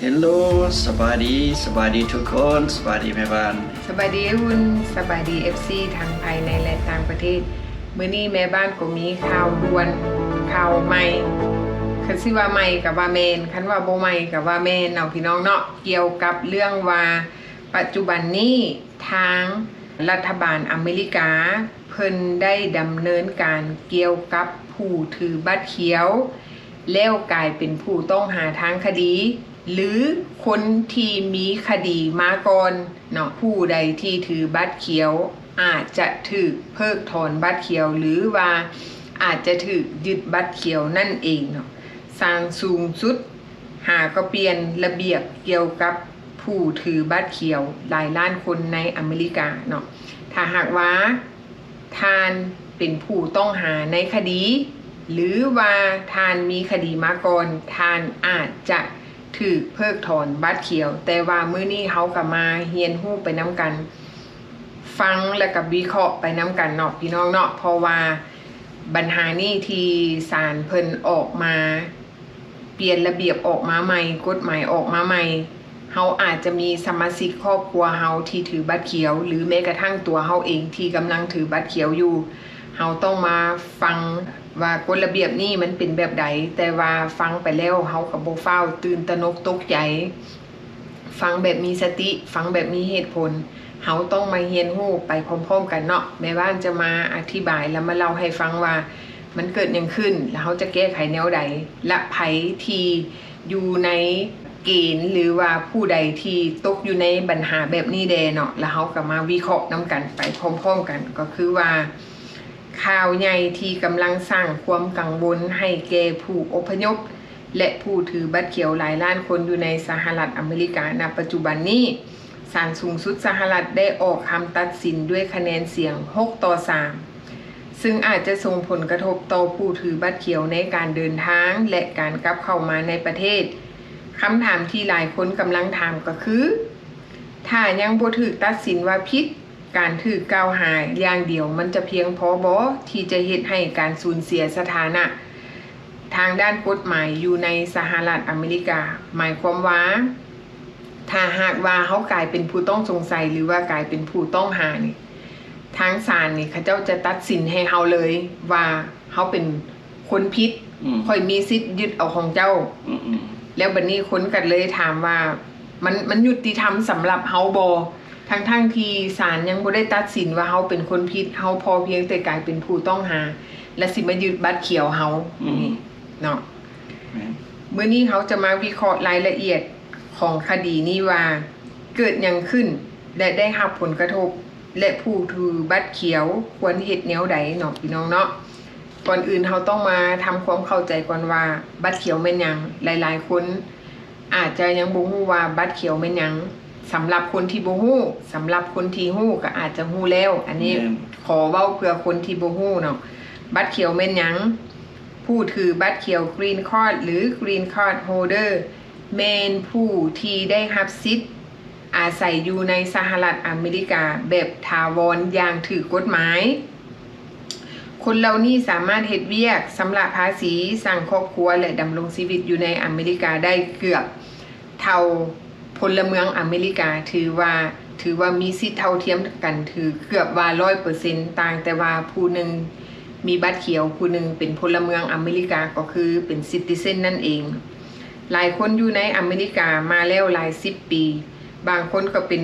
ເຮລໂລ ສະບາຍດີ ສະບາຍດີທຸກຄົນ ສະບາຍດີແມ່ບ້ານ ສະບາຍດີອ້າຍອຸ່ນ ສະບາຍດີເອັຟຊີທັງພາຍໃນ ແລະ ຕ່າງປະເທດ. ມື້ນີ້ແມ່ບ້ານກໍມີຂ່າວດ່ວນ ຂ່າວໃໝ່. ຄັນຊິວ່າໃໝ່ກໍວ່າແມ່ນ ຄັນວ່າບໍ່ໃໝ່ກໍວ່າແມ່ນເນາະ ພີ່ນ້ອງເນາະ. ກ່ຽວກັບເລື່ອງວ່າ ປັດຈຸບັນນີ້ ທາງລັດຖະບານອາເມລິກາ ເພິ່ນໄດ້ດຳເນີນການກ່ຽວກັບຜູ້ຖືບັດຂຽວ ແລ້ວກາຍເປັນຜູ້ຕ້ອງຫາທາງຄະດີ ຫຼື ຄົນທີ່ມີຄະດີມາກ່ອນເນາະ. ຜູ້ໃດທີ່ຖືບັດຂຽວ ອາດຈະຖືກເພິກຖອນບັດຂຽວ ຫຼືວ່າອາດຈະຖືກຍຶດບັດຂຽວນັ້ນເອງເນາະ. ສານສູງສຸດຫາກໍປ່ຽນລະບຽບກ່ຽວກັບຜູ້ຖືບັດຂຽວຫຼາຍລ້ານຄົນໃນອາເມລິກາເນາະ. ຖ້າຫາກວ່າທ່ານເປັນຜູ້ຕ້ອງຫາໃນຄະດີ ຫຼືວ່າທ່ານມີຄະດີມາກ່ອນ ທ່ານອາດຈະຖືກເພິກຖອນບັດຂຽວ. ແຕ່ວ່າມື້ນີ້ເຮົາກໍມາຮຽນຮູ້ໄປນຳກັນ ຟັງ ແລະ ກໍວິເຄາະໄປນຳກັນເນາະ ພີ່ນ້ອງເນາະ. ເພາະວ່າບັນຫານີ້ທີ່ສານເພິ່ນອອກມາ ປ່ຽນລະບຽບອອກມາໃໝ່ ກົດໝາຍອອກມາໃໝ່ ເຮົາອາດຈະມີສະມາຊິກຄອບຄົວເຮົາທີ່ຖືບັດຂຽວ ຫຼື ແມ້ກະທັ່ງຕົວເຮົາເອງທີ່ກຳລັງຖືບັດຂຽວຢູ່ ເຮົາຕ້ອງມາຟັງວ່າກົດລະບຽບນີ້ມັນເປັນແບບໃດ. ແຕ່ວ່າຟັງໄປແລ້ວ ເຮົາກໍບໍ່ຟ້າວຕື່ນຕະໜົກຕົກໃຈ. ຟັງແບບມີສະຕິ ຟັງແບບມີເຫດຜົນ. ເຮົາຕ້ອງມາຮຽນຮູ້ໄປພ້ອມໆກັນເນາະ. ແມ່ບ້ານຈະມາອະທິບາຍ ແລະ ມາເລົ່າໃຫ້ຟັງວ່າມັນເກີດຫຍັງຂຶ້ນ ແລະ ເຮົາຈະແກ້ໄຂແນວໃດ ແລະ ໃຜທີ່ຢູ່ໃນເກນ ຫຼືວ່າຜູ້ໃດທີ່ຕົກຢູ່ໃນບັນຫາແບບນີ້ແດ່ເນາະ. ແລ້ວເຮົາກໍມາວິເຄາະນຳກັນໄປພ້ອມໆກັນ ກໍຄືວ່າ ຂ່າວໃຫຍ່ທີ່ກຳລັງສ້າງຄວາມກັງວົນໃຫ້ແກ່ຜູ້ອົບພະຍົບ ແລະ ຜູ້ຖືບັດຂຽວຫຼາຍລ້ານຄົນຢູ່ໃນສະຫະລັດອາເມລິການະປັດຈຸບັນນີ້, ສານສູງສຸດສະຫະລັດໄດ້ອອກຄຳຕັດສິນດ້ວຍຄະແນນສຽງຫົກຕໍ່ສາມ ຊຶ່ງອາດຈະສົ່ງຜົນກະທົບຕໍ່ຜູ້ຖືບັດຂຽວໃນການເດີນທາງ ແລະ ການກັບເຂົ້າມາໃນປະເທດ. ຄຳຖາມທີ່ຫຼາຍຄົນກຳລັງຖາມກໍຄື ຖ້າຍັງບໍ່ຖືກຕັດສິນວ່າຜິດ, ການຖືກກ່າວຫາຢ່າງດຽວມັນຈະພຽງພໍບໍ່ທີ່ຈະເຮັດໃຫ້ການສູນເສຍສະຖານະທາງດ້ານກົດໝາຍຢູ່ໃນສະຫະລັດອາເມລິກາ? ໝາຍຄວາມວ່າ ຖ້າຫາກວ່າເຮົາກາຍເປັນຜູ້ຕ້ອງສົງໄສ ຫຼືວ່າກາຍເປັນຜູ້ຕ້ອງຫານີ້ ທາງສານນີ້ເຂົາເຈົ້າຈະຕັດສິນໃຫ້ເຮົາເລີຍວ່າເຮົາເປັນ ຄົນຜິດ ອືມ ຂ້ອຍມີສິດຍຶດເອົາຂອງເຈົ້າ ອືມໆ ແລ້ວບັດນີ້ຄົນກໍເລີຍຖາມວ່າ ມັນ ມັນຍຸຕິທຳສຳລັບເຮົາບໍ່? ທັງໆທີ່ສານຍັງບໍ່ໄດ້ຕັດສິນວ່າເຮົາເປັນຄົນຜິດ, ເຮົາພໍພຽງແຕ່ກາຍເປັນຜູ້ຕ້ອງຫາ ແລະ ຊິມາຍຶດບັດຂຽວເຮົາ ອືມ ນີ້ເນາະ. ແມ່ນ. ມື້ນີ້ເຮົາຈະມາວິເຄາະລາຍລະອຽດຂອງຄະດີນີ້ວ່າ ເກີດຫຍັງຂຶ້ນ ແລະ ໄດ້ຮັບຜົນກະທົບ ແລະ ຜູ້ຖືບັດຂຽວຄວນເຮັດແນວໃດເນາະ ພີ່ນ້ອງເນາະ. ກ່ອນອື່ນເຮົາຕ້ອງມາທຳຄວາມເຂົ້າໃຈກ່ອນວ່າ ບັດຂຽວແມ່ນຫຍັງ? ຫຼາຍໆຄົນອາດຈະຍັງບໍ່ຮູ້ວ່າບັດຂຽວແມ່ນຫຍັງ. ສຳລັບຄົນທີ່ບໍ່ຮູ້, ສຳລັບຄົນທີ່ຮູ້ກໍອາດຈະຮູ້ແລ້ວ. ອັນນີ້ ແມ່ນ ຂໍເວົ້າເພື່ອຄົນທີ່ບໍ່ຮູ້ເນາະ. ບັດຂຽວແມ່ນຫຍັງ? ຜູ້ຖືບັດຂຽວ Green Card ຫຼື Green Card Holder ແມ່ນຜູ້ທີ່ໄດ້ຮັບສິດ ອາໄສຢູ່ໃນສະຫະລັດອາເມລິກາແບບຖາວອນຢ່າງຖືກກົດໝາຍ. ຄົນເຫຼົ່ານີ້ສາມາດເຮັດວຽກ, ຊຳລະພາສີ, ສ້າງຄອບຄົວ ແລະ ດຳລົງຊີວິດຢູ່ໃນອາເມລິກາໄດ້ເກືອບເທົ່າພົນລະເມືອງອາເມລິກາ. ຖືວ່າ ຖືວ່າມີສິດເທົ່າທຽມກັນ ຖືເກືອບວ່າຮ້ອຍເປີເຊັນ, ຕ່າງແຕ່ວ່າຜູ້ໜຶ່ງມີບັດຂຽວ, ຜູ້ໜຶ່ງເປັນພົນລະເມືອງອາເມລິກາ, ກໍຄືເປັນ citizen ນັ້ນເອງ. ຫຼາຍຄົນຢູ່ໃນອາເມລິກາມາແລ້ວຫຼາຍສິບປີ, ບາງຄົນກໍເປັນ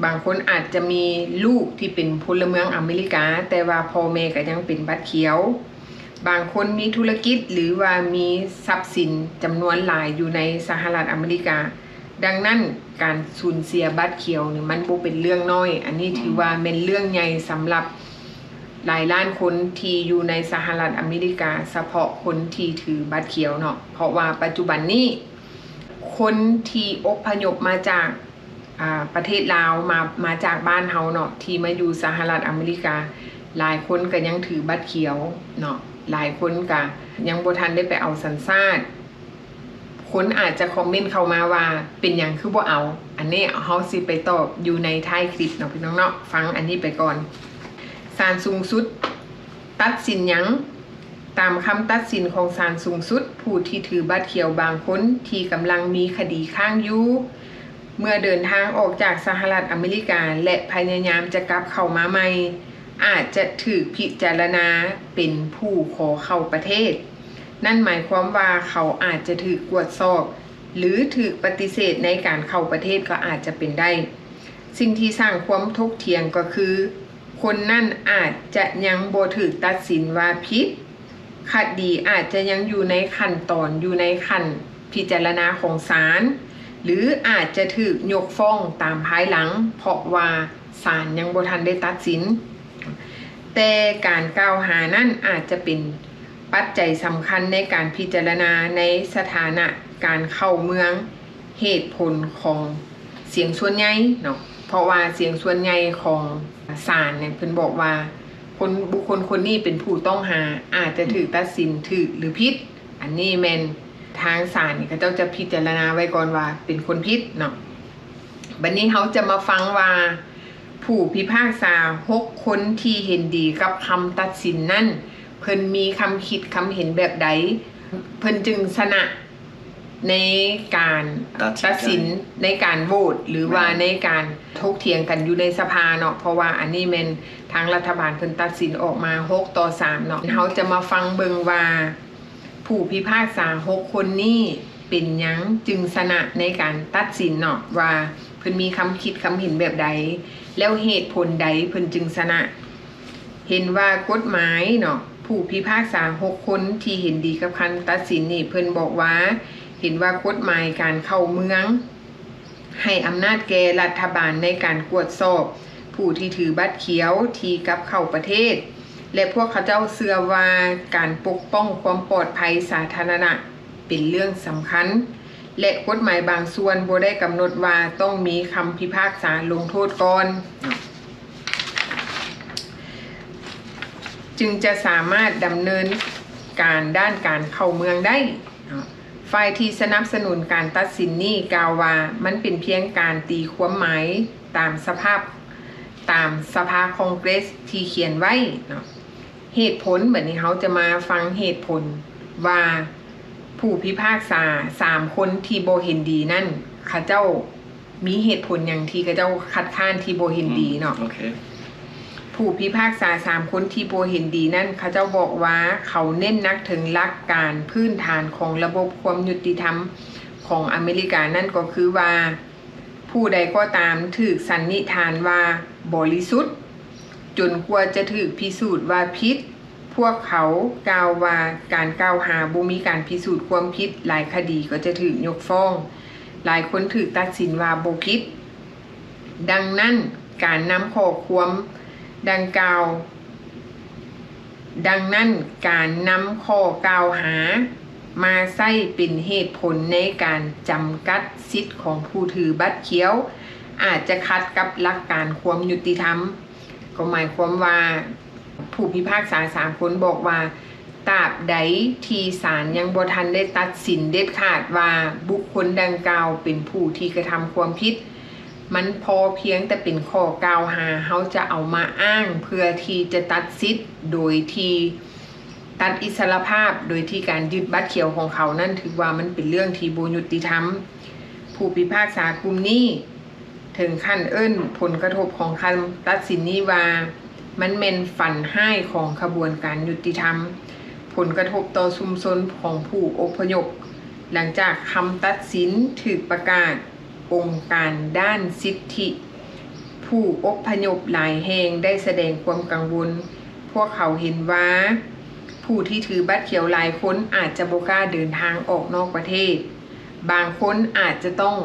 ບາງຄົນອາດຈະມີລູກທີ່ເປັນພົນລະເມືອງອາເມລິກາ, ແຕ່ວ່າພໍ່ແມ່ກໍຍັງເປັນບັດຂຽວ. ບາງຄົນມີທຸລະກິດ ຫຼືວ່າມີຊັບສິນຈຳນວນຫຼາຍຢູ່ໃນສະຫະລັດອາເມລິກາ. ດັ່ງນັ້ນ, ການສູນເສຍບັດຂຽວນີ້ມັນບໍ່ເປັນເລື່ອງນ້ອຍ. ອັນນີ້ຖືວ່າແມ່ນເລື່ອງໃຫຍ່ສຳລັບຫຼາຍລ້ານຄົນທີ່ຢູ່ໃນສະຫະລັດອາເມລິກາ, ສະເພາະຄົນທີ່ຖືບັດຂຽວເນາະ. ເພາະວ່າປັດຈຸບັນນີ້ ຄົນທີ່ອົບພະຍົບມາຈາກ ອ່າ ປະເທດລາວ ມາ ມາຈາກບ້ານເຮົາເນາະ ທີ່ມາຢູ່ສະຫະລັດອາເມລິກາ, ຫຼາຍຄົນກໍຍັງຖືບັດຂຽວເນາະ, ຫຼາຍຄົນກໍຍັງບໍ່ທັນໄດ້ໄປເອົາສັນຊາດ. ຄົນອາດຈະຄອມເມັນເຂົ້າມາວ່າ ເປັນຫຍັງຄືບໍ່ເອົາ? ອັນນີ້ເຮົາຊິໄປຕອບຢູ່ໃນທ້າຍຄລິບເນາະ ພີ່ນ້ອງເນາະ, ຟັງອັນນີ້ໄປກ່ອນ. ສານສູງສຸດຕັດສິນຫຍັງ? ຕາມຄຳຕັດສິນຂອງສານສູງສຸດ, ຜູ້ທີ່ຖືບັດຂຽວບາງຄົນທີ່ກຳລັງມີຄະດີຄ້າງຢູ່ ເມື່ອເດີນທາງອອກຈາກສະຫະລັດອາເມລິກາ ແລະ ພະຍາຍາມຈະກັບເຂົ້າມາໃໝ່ ອາດຈະຖືກພິຈາລະນາເປັນຜູ້ຂໍເຂົ້າປະເທດ. ນັ້ນໝາຍຄວາມວ່າເຂົາອາດຈະຖືກກວດສອບ ຫຼື ຖືກປະຕິເສດໃນການເຂົ້າປະເທດກໍອາດຈະເປັນໄດ້. ສິ່ງທີ່ສ້າງຄວາມຖົກຖຽງກໍຄື ຄົນນັ້ນອາດຈະຍັງບໍ່ຖືກຕັດສິນວ່າຜິດ, ຄະດີອາດຈະຍັງຢູ່ໃນຂັ້ນຕອນ ຢູ່ໃນຂັ້ນພິຈາລະນາຂອງສານ ຫຼື ອາດຈະຖືກຍົກຟ້ອງຕາມພາຍຫຼັງ ເພາະວ່າສານຍັງບໍ່ທັນໄດ້ຕັດສິນ. ແຕ່ການກ່າວຫານັ້ນອາດຈະເປັນປັດໄຈສຳຄັນໃນການພິຈາລະນາໃນສະຖານະການເຂົ້າເມືອງ ເຫດຜົນຂອງສຽງສ່ວນໃຫຍ່ເນາະ ເພາະວ່າສຽງສ່ວນໃຫຍ່ຂອງສານເນຍ ເພິ່ນບອກວ່າຄົນ ບຸກຄົນຄົນນີ້ເປັນຜູ້ຕ້ອງຫາ ອາດຈະຖືກຕັດສິນຖືກ ຫຼື ຜິດ. ອັນນີ້ແມ່ນທາງສານເຂົາເຈົ້າຈະພິຈາລະນາໄວ້ກ່ອນວ່າເປັນຄົນຜິດເນາະ. ບັດນີ້ເຮົາຈະມາຟັງວ່າ ຜູ້ພິພາກສາຫົກຄົນທີ່ເຫັນດີກັບຄຳຕັດສິນນັ້ນ ເພິ່ນມີຄຳຄິດຄຳເຫັນແບບໃດ ເພິ່ນຈຶ່ງຊະນະໃນການຕັດສິນ ຕັດສິນໃນການໂຫວດ ຫຼືວ່າ ແມ່ນ ໃນການຖົກຖຽງກັນຢູ່ໃນສະພາເນາະ ເພາະວ່າອັນນີ້ແມ່ນທາງລັດຖະບານເພິ່ນຕັດສິນອອກມາຫົກຕໍ່ສາມເນາະ. ເຮົາຈະມາຟັງເບິ່ງວ່າ ຜູ້ພິພາກສາຫົກຄົນນີ້ເປັນຫຍັງຈຶ່ງຊະນະໃນການຕັດສິນເນາະ ວ່າເພິ່ນມີຄຳຄິດຄຳເຫັນແບບໃດ ແລ້ວເຫດຜົນໃດເພິ່ນຈຶ່ງຊະນະ. ເຫັນວ່າກົດໝາຍເນາະ ຜູ້ພິພາກສາຫົກຄົນທີ່ເຫັນດີກັບຄຳຕັດສິນນີ້ ເພິ່ນບອກວ່າ ເຫັນວ່າກົດໝາຍການເຂົ້າເມືອງ ໃຫ້ອຳນາດແກ່ລັດຖະບານໃນການກວດສອບຜູ້ທີ່ຖືບັດຂຽວທີ່ກັບເຂົ້າປະເທດ ແລະ ພວກເຂົາເຈົ້າເຊື່ອວ່າການປົກປ້ອງຄວາມປອດໄພສາທາລະນະເປັນເລື່ອງສຳຄັນ ແລະ ກົດໝາຍບາງສ່ວນບໍ່ໄດ້ກຳນົດວ່າຕ້ອງມີຄຳພິພາກສາລົງໂທດກ່ອນ ຈຶ່ງຈະສາມາດດຳເນີນການດ້ານການເຂົ້າເມືອງໄດ້. ຝ່າຍທີ່ສະໜັບສະໜູນການຕັດສິນນີ້ກ່າວວ່າ ມັນເປັນພຽງການຕີຄວາມໝາຍຕາມສະພາບ ຕາມສະພາຄອງເກຣສທີ່ຂຽນໄວ້ເນາະ. ເຫດຜົນ, ບັດນີ້ເຮົາຈະມາຟັງເຫດຜົນວ່າ ຜູ້ພິພາກສາສາມຄົນທີ່ບໍ່ເຫັນດີນັ້ນ ເຂົາເຈົ້າ ມີເຫດຜົນຫຍັງທີ່ເຂົາເຈົ້າຄັດຄ້ານທີ່ບໍ່ເຫັນດີເນາະ? ອືມ ໂອເຄ. ຜູ້ພິພາກສາສາມຄົນທີ່ບໍ່ເຫັນດີນັ້ນ ເຂົາເຈົ້າບອກວ່າ ເຂົາເນັ້ນໜັກເຖິງຫຼັກການພື້ນຖານຂອງລະບົບຄວາມຍຸຕິທຳຂອງອາເມລິກາ ນັ້ນກໍຄືວ່າ ຜູ້ໃດກໍຕາມຖືກສັນນິຖານວ່າບໍລິສຸດ ຈົນກວ່າຈະຖືກພິສູດວ່າຜິດ. ພວກເຂົາກ່າວວ່າການກ່າວຫາບໍ່ມີການພິສູດຄວາມຜິດ, ຫຼາຍຄະດີກໍຈະຖືກຍົກຟ້ອງ, ຫຼາຍຄົນຖືກຕັດສິນວ່າບໍ່ຜິດ. ດັ່ງນັ້ນ, ການນຳຂໍ້ຄວາມດັ່ງກ່າວ, ດັ່ງນັ້ນ, ການນຳຂໍ້ກ່າວຫາມາໃຊ້ເປັນເຫດຜົນໃນການຈຳກັດສິດຂອງຜູ້ຖືບັດຂຽວ ອາດຈະຂັດກັບຫຼັກການຄວາມຍຸຕິທຳ. ກໍໝາຍຄວາມວ່າ ຜູ້ພິພາກສາສາມຄົນບອກວ່າ ຕາບໃດທີ່ສານຍັງບໍ່ທັນໄດ້ຕັດສິນເດັດຂາດວ່າບຸກຄົນດັ່ງກ່າວເປັນຜູ້ທີ່ກະທຳຄວາມຜິດ, ມັນພໍພຽງແຕ່ເປັນຂໍ້ກ່າວຫາ, ເຮົາຈະເອົາມາອ້າງເພື່ອທີ່ຈະຕັດສິດໂດຍທີ່ຕັດອິດສະຫຼະພາບ, ໂດຍທີ່ການຍຶດບັດຂຽວຂອງເຂົານັ້ນ ຖືວ່າມັນເປັນເລື່ອງທີ່ບໍ່ຍຸຕິທຳ. ຜູ້ພິພາກສາກຸ່ມນີ້ ເຖິງຂັ້ນເອີ້ນຜົນກະທົບຂອງຄຳຕັດສິນນີ້ວ່າ ມັນແມ່ນຝັນຮ້າຍຂອງຂະບວນການຍຸຕິທຳ. ຜົນກະທົບຕໍ່ຊຸມຊົນຂອງຜູ້ອົບພະຍົບ. ຫຼັງຈາກຄຳຕັດສິນຖືກປະກາດ, ອົງການດ້ານສິດທິຜູ້ອົບພະຍົບຫຼາຍແຫ່ງໄດ້ສະແດງຄວາມກັງວົນ. ພວກເຂົາເຫັນວ່າ ຜູ້ທີ່ຖືບັດຂຽວຫຼາຍຄົນອາດຈະບໍ່ກ້າເດີນທາງອອກນອກປະເທດ. ບາງຄົນອາດຈະຕ້ອງ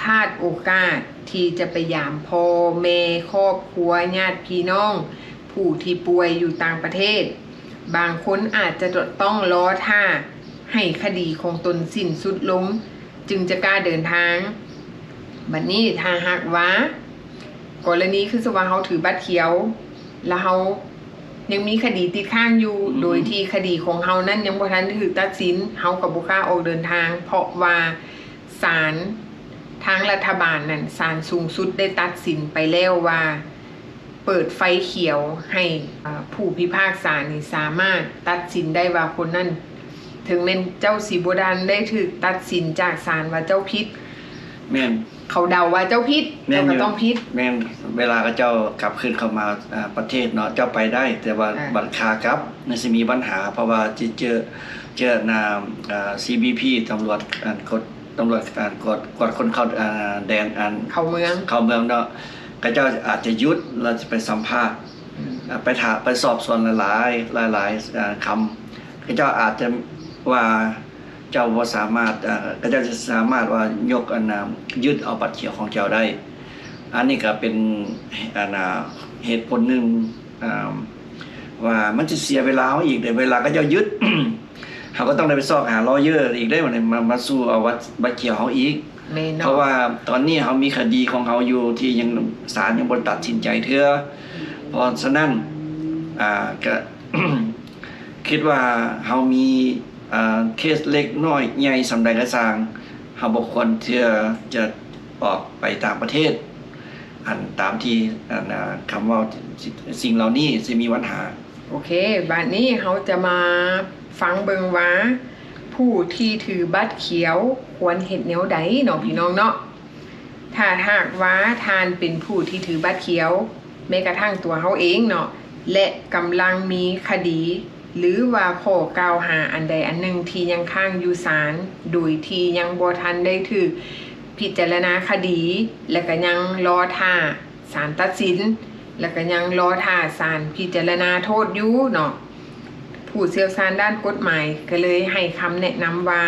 ພາດໂອກາດທີ່ຈະໄປຢາມພໍ່ແມ່, ຄອບຄົວ, ຍາດພີ່ນ້ອງຜູ້ທີ່ປ່ວຍຢູ່ຕ່າງປະເທດ. ບາງຄົນອາດຈະຕ້ອງລໍຖ້າໃຫ້ຄະດີຂອງຕົນສິ້ນສຸດລົງ ຈຶ່ງຈະກ້າເດີນທາງ. ບັດນີ້ຖ້າຫາກວ່າ ກໍລະນີຄືສົມມຸດວ່າເຮົາຖືບັດຂຽວ ແລ້ວເຮົາຍັງມີຄະດີຕິດຄ້າງຢູ່ ອືມ ໂດຍທີ່ຄະດີຂອງເຮົານັ້ນຍັງບໍ່ທັນຖືກຕັດສິນ, ເຮົາກໍບໍ່ກ້າອອກເດີນທາງ ເພາະວ່າ ສານ ທາງລັດຖະບານນັ້ນ ສານສູງສຸດໄດ້ຕັດສິນໄປແລ້ວວ່າ ເປີດໄຟຂຽວໃຫ້ ເອີ ຜູ້ພິພາກສານີ້ສາມາດຕັດສິນໄດ້ວ່າຄົນນັ້ນ ເຖິງແມ່ນເຈົ້າຊິບໍ່ທັນໄດ້ຖືກຕັດສິນຈາກສານວ່າເຈົ້າຜິດ. ແມ່ນ. ເຂົາເດົາວ່າເຈົ້າຜິດ, ແມ່ນຢູ່. ເຈົ້າກໍຕ້ອງຜິດ. ແມ່ນ. ເວລາເຂົາເຈົ້າກັບຄືນເຂົ້າມາ ອາ ປະເທດເນາະ, ເຈົ້າໄປໄດ້, ແຕ່ວ່າ ອ່າ ບັດຂາກັບມັນຊິມີບັນຫາ, ເພາະວ່າຊິເຈີ ເຈີນາ ອາ ຊີບີພີ ຕຳຫຼວດ ອັນ ກົດ ຕຳຫຼວດ ອັນ ກວດ ກວດຄົນເຂົ້າ ອາ ແດນ ອັນ ເຂົ້າເມືອງ ເຂົ້າເມືອງເນາະ, ເຂົາເຈົ້າອາດຈະຢຸດ ແລ້ວຈະໄປສຳພາດ ອືມ ອາ ໄປຖາມ ໄປສອບສວນຫຼາຍໆ ຫຼາຍໆ ອາ ຄຳ, ເຂົາເຈົ້າອາດຈະວ່າ ເຈົ້າບໍ່ສາມາດ ເອີ ເຂົາເຈົ້າຈະສາມາດວ່າຍົກ ອັນນ່າ ຍຶດເອົາບັດຂຽວຂອງເຈົ້າໄດ້. ອັນນີ້ກໍເປັນ ອັນນ່າ ເຫດຜົນໜຶ່ງ ອ່າ ວ່າມັນຈະເສຍເວລາເຮົາອີກເດ້, ເວລາເຂົາເຈົ້າຍຶດ ເຮົາກໍຕ້ອງໄດ້ໄປຊອກຫາ lawyer ອີກເດ້ ບັດນີ້ມາ ມາສູ້ເອົາບັດ ບັດຂຽວເຮົາອີກ. ແມ່ນເນາະ. ເພາະວ່າຕອນນີ້ເຮົາມີຄະດີຂອງເຮົາຢູ່ທີ່ຍັງ ສານຍັງບໍ່ຕັດສິນໃຈເທື່ອ. ເພາະສະນັ້ນ ອ່າ ກະ ຄິດວ່າເຮົາມີ ເອີ ເຄສເລັກນ້ອຍໃຫຍ່ສ່ຳໃດກໍຊ່າງ, ເຮົາບໍ່ຄວນທີ່ຈະອອກໄປຕ່າງປະເທດ ອັນຕາມທີ່ ອັນ ອາ ຄຳເວົ້າ ສິ່ງເຫຼົ່ານີ້ຊິມີບັນຫາ. ໂອເຄ, ບາດນີ້ເຮົາຈະມາຟັງເບິ່ງວ່າ ຜູ້ທີ່ຖືບັດຂຽວຄວນເຮັດແນວໃດເນາະ ພີ່ນ້ອງເນາະ. ຖ້າຫາກວ່າທ່ານເປັນຜູ້ທີ່ຖືບັດຂຽວ, ແມ້ກະທັ່ງຕົວເຮົາເອງເນາະ ແລະ ກຳລັງມີຄະດີ ຫຼືວ່າຂໍ້ກ່າວຫາອັນໃດອັນໜຶ່ງທີ່ຍັງຄ້າງຢູ່ສານ ໂດຍທີ່ຍັງບໍ່ທັນໄດ້ຖືກພິຈາລະນາຄະດີ ແລະ ກະຍັງລໍຖ້າສານຕັດສິນ ແລະ ກະຍັງລໍຖ້າສານພິຈາລະນາໂທດຢູ່ເນາະ, ຜູ້ຊ່ຽວຊານດ້ານກົດໝາຍກະເລີຍໃຫ້ຄຳແນະນຳວ່າ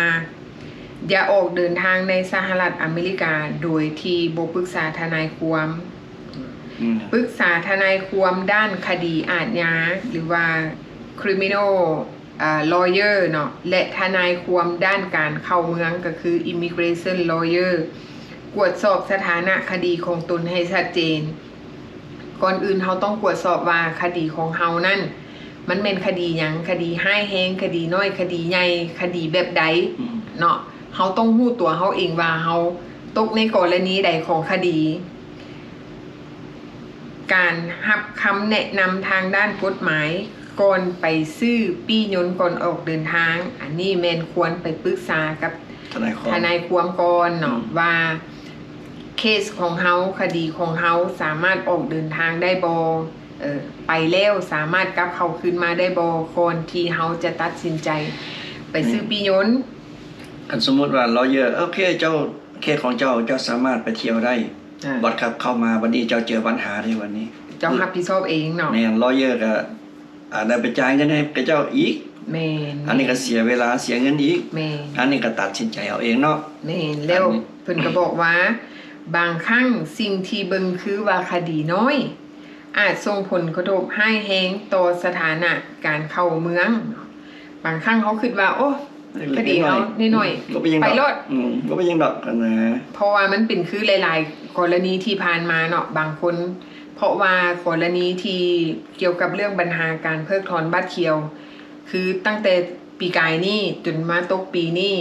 ຢ່າອອກເດີນທາງໃນສະຫະລັດອາເມລິກາໂດຍທີ່ບໍ່ປຶກສາທະນາຍຄວາມ. ອືມ. ປຶກສາທະນາຍຄວາມດ້ານຄະດີອາດຍາ ຫຼືວ່າ criminal ອາ lawyer ເນາະ ແລະ ທະນາຍຄວາມດ້ານການເຂົ້າເມືອງ ກໍຄື immigration lawyer ກວດສອບສະຖານະຄະດີຂອງຕົນໃຫ້ຊັດເຈນ. ກ່ອນອື່ນເຮົາຕ້ອງກວດສອບວ່າຄະດີຂອງເຮົານັ້ນ ມັນແມ່ນຄະດີຫຍັງ, ຄະດີຮ້າຍແຮງ, ຄະດີນ້ອຍ, ຄະດີໃຫຍ່, ຄະດີແບບໃດ ອືມ ເນາະ. ເຮົາຕ້ອງຮູ້ຕົວເຮົາເອງວ່າເຮົາຕົກໃນກໍລະນີໃດຂອງຄະດີ. ການຮັບຄຳແນະນຳທາງດ້ານກົດໝາຍກ່ອນໄປຊື້ປີ້ຍົນກ່ອນອອກເດີນທາງ, ອັນນີ້ແມ່ນຄວນໄປປຶກສາກັບທະນາຍຄວາມ ທະນາຍຄວາມກ່ອນເນາະ ອືມ ວ່າເຄສຂອງເຮົາ, ຄະດີຂອງເຮົາສາມາດອອກເດີນທາງໄດ້ບໍ່? ເອີ ໄປແລ້ວສາມາດກັບເຂົ້າຄືນມາໄດ້ບໍ່? ກ່ອນທີ່ເຮົາຈະຕັດສິນໃຈໄປຊື້ ອືມ ປີ້ຍົນ. ຄັນສົມມຸດວ່າ lawyer ໂອເຄ ເຈົ້າ ເຄສຂອງເຈົ້າ ເຈົ້າສາມາດໄປທ່ຽວໄດ້ ອ່າ ບັດກັບເຂົ້າມາ ບັດນີ້ເຈົ້າເຈີບັນຫາເດ້ ບັດນີ້ເຈົ້າຮັບຜິດຊອບເອງເນາະ. ແມ່ນ lawyer ກໍ ອາດໄດ້ໄປຈ່າຍເງິນໃຫ້ເຂົາເຈົ້າອີກ. ແມ່ນ. ອັນນີ້ກໍເສຍເວລາ ເສຍເງິນອີກ. ແມ່ນ. ອັນນີ້ກໍຕັດສິນໃຈເອົາເອງເນາະ. ແມ່ນ. ແລ້ວ ອັນນີ້ ເພິ່ນກໍບອກວ່າ ບາງຄັ້ງສິ່ງທີ່ເບິ່ງຄືວ່າຄະດີນ້ອຍ ອາດສົ່ງຜົນກະທົບຮ້າຍແຮງຕໍ່ສະຖານະການເຂົ້າເມືອງ. ບາງຄັ້ງເຮົາຄິດວ່າ ໂອ້ ຄະດີເຮົານ້ອຍໆ ອືມ ບໍ່ເປັນຫຍັງດອກ ໄປໂລດ ອືມ ບໍ່ເປັນຫຍັງດອກ ຫັ້ນນະ. ເພາະວ່າມັນເປັນຄືຫຼາຍໆກໍລະນີທີ່ຜ່ານມາເນາະ ບາງຄົນ ເພາະວ່າກໍລະນີທີ່ກ່ຽວກັບເລື່ອງບັນຫາການເພີກຖອນບັດຂຽວ ຄືຕັ້ງແຕ່ປີກາຍນີ້ຈົນມາຕົກປີນີ້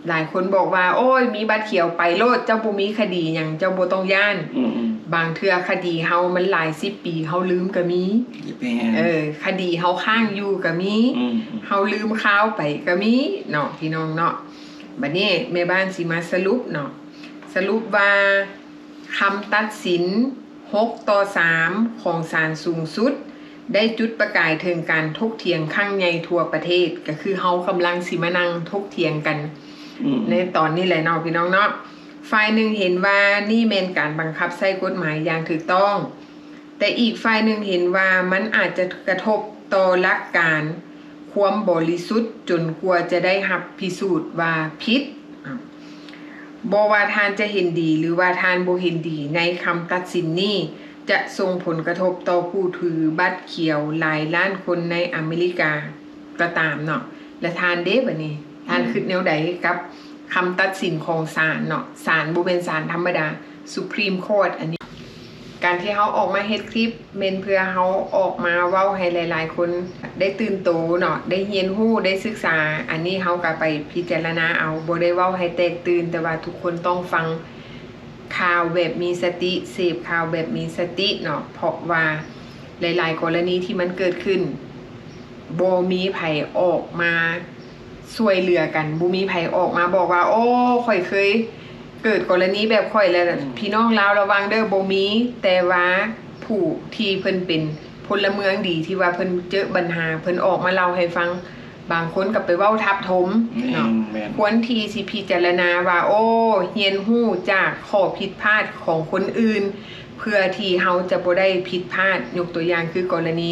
ຫຼາຍຄົນບອກວ່າ ໂອ້ຍ ມີບັດຂຽວໄປໂລດ ເຈົ້າບໍ່ມີຄະດີຫຍັງ ເຈົ້າບໍ່ຕ້ອງຢ້ານ. ອືມໆ ບາງເທື່ອຄະດີເຮົາມັນຫຼາຍສິບປີ ເຮົາລືມກໍມີ. ເອີ ຄະດີເຮົາຄ້າງຢູ່ກໍມີ. ອືມໆ ເຮົາລືມຄາວໄປກໍມີເນາະ ພີ່ນ້ອງເນາະ. ບັດນີ້ແມ່ບ້ານຊິມາສະຫຼຸບເນາະ ສະຫຼຸບວ່າ ຄຳຕັດສິນຫົກຕໍ່ສາມຂອງສານສູງສຸດ ໄດ້ຈຸດປະກາຍເຖິງການຖົກຖຽງຄັ້ງໃຫຍ່ທົ່ວປະເທດ, ກໍຄືເຮົາກຳລັງຊິມານັ່ງຖົກຖຽງກັນ ອືມ ໃນຕອນນີ້ແຫຼະເນາະ ພີ່ນ້ອງເນາະ. ຝ່າຍໜຶ່ງເຫັນວ່ານີ້ແມ່ນການບັງຄັບໃຊ້ກົດໝາຍຢ່າງຖືກຕ້ອງ, ແຕ່ອີກຝ່າຍໜຶ່ງເຫັນວ່າມັນອາດຈະກະທົບຕໍ່ຫຼັກການຄວາມບໍລິສຸດຈົນກວ່າຈະໄດ້ຮັບພິສູດວ່າຜິດ. ບໍ່ວ່າທ່ານຈະເຫັນດີ ຫຼືວ່າທ່ານບໍ່ເຫັນດີໃນຄຳຕັດສິນນີ້ ຈະສົ່ງຜົນກະທົບຕໍ່ຜູ້ຖືບັດຂຽວຫຼາຍລ້ານຄົນໃນອາເມລິກາກໍຕາມເນາະ. ແລະທ່ານເດ ບັດນີ້ ທ່ານ ອືມ ຄິດແນວໃດກັບຄຳຕັດສິນຂອງສານເນາະ? ສານບໍ່ແມ່ນສານທຳມະດາ Supreme Court ອັນນີ້. ການທີ່ເຮົາອອກມາເຮັດຄລິບ ແມ່ນເພື່ອເຮົາອອກມາເວົ້າໃຫ້ຫຼາຍໆຄົນໄດ້ຕື່ນໂຕເນາະ, ໄດ້ຮຽນຮູ້, ໄດ້ສຶກສາ. ອັນນີ້ເຮົາກໍໄປພິຈາລະນາເອົາ, ບໍ່ໄດ້ເວົ້າໃຫ້ແຕກຕື່ນ, ແຕ່ວ່າທຸກຄົນຕ້ອງຟັງ ຂ່າວແບບມີສະຕິ ເສບຂ່າວແບບມີສະຕິເນາະ ເພາະວ່າຫຼາຍໆກໍລະນີທີ່ມັນເກີດຂຶ້ນ ບໍ່ມີໃຜອອກມາຊ່ວຍເຫຼືອກັນ, ບໍ່ມີໃຜອອກມາບອກວ່າ ໂອ້ ຂ້ອຍເຄີຍເກີດກໍລະນີແບບຂ້ອຍ ແລະ ອືມ ພີ່ນ້ອງລາວລະວັງເດີ້, ບໍ່ມີ. ແຕ່ວ່າຜູ້ທີ່ເພິ່ນເປັນພົນລະເມືອງດີ ທີ່ວ່າເພິ່ນເຈີບັນຫາ ເພິ່ນອອກມາເລົ່າໃຫ້ຟັງ, ບາງຄົນກໍໄປເວົ້າທັບຖົມເນາະ. ແມ່ນ ແມ່ນ. ຄວນທີ່ຊິພິຈາລະນາວ່າ ໂອ້ ຮຽນຮູ້ຈາກຂໍ້ຜິດພາດຂອງຄົນອື່ນ ເພື່ອທີ່ເຮົາຈະບໍ່ໄດ້ຜິດພາດ. ຍົກຕົວຢ່າງຄືກໍລະນີ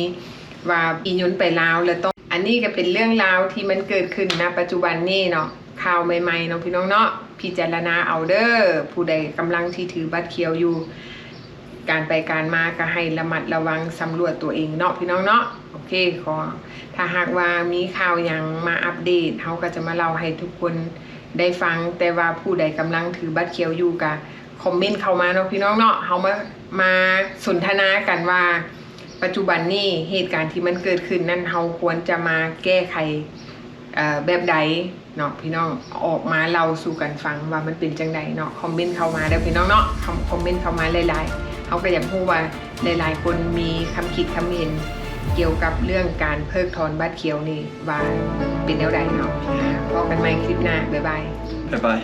ວ່າອີ່ຍົນໄປລາວ ແລ້ວຕ້ອງ ອັນນີ້ກໍເປັນເລື່ອງລາວທີ່ມັນເກີດຂຶ້ນນະປັດຈຸບັນນີ້ເນາະ, ຂ່າວໃໝ່ໆເນາະ ພີ່ນ້ອງເນາະ. ພິຈາລະນາເອົາເດີ້ ຜູ້ໃດກຳລັງທີ່ຖືບັດຂຽວຢູ່ ການໄປການມາກໍໃຫ້ລະມັດລະວັງສຳຫຼວດຕົວເອງເນາະ ພີ່ນ້ອງເນາະ. ໂອເຄ ຂໍ ຖ້າຫາກວ່າມີຂ່າວຫຍັງມາອັບເດດ ເຮົາກໍຈະມາເລົ່າໃຫ້ທຸກຄົນໄດ້ຟັງ, ແຕ່ວ່າຜູ້ໃດກຳລັງຖືບັດຂຽວຢູ່ກໍຄອມເມັນເຂົ້າມາເນາະ ພີ່ນ້ອງເນາະ. ເຮົາມາ ມາສົນທະນາກັນວ່າ ປັດຈຸບັນນີ້ເຫດການທີ່ມັນເກີດຂຶ້ນນັ້ນ ເຮົາຄວນຈະມາແກ້ໄຂ ເອີ ແບບໃດເນາະ ພີ່ນ້ອງ, ອອກມາເລົ່າສູ່ກັນຟັງວ່າມັນເປັນຈັ່ງໃດເນາະ. ຄອມເມັນເຂົ້າມາເດີ້ ພີ່ນ້ອງເນາະ, ຄອມ ຄອມເມັນເຂົ້າມາຫຼາຍໆ. ເຮົາກໍຢາກຮູ້ວ່າຫຼາຍໆຄົນມີຄຳຄິດຄຳເຫັນກ່ຽວກັບເລື່ອງການເພີກຖອນບັດຂຽວນີ້ວ່າເປັນແນວໃດເນາະ. ພໍ້ກັນໃໝ່ຄລິບໜ້າ. ບາຍບາຍ. ບາຍບາຍ.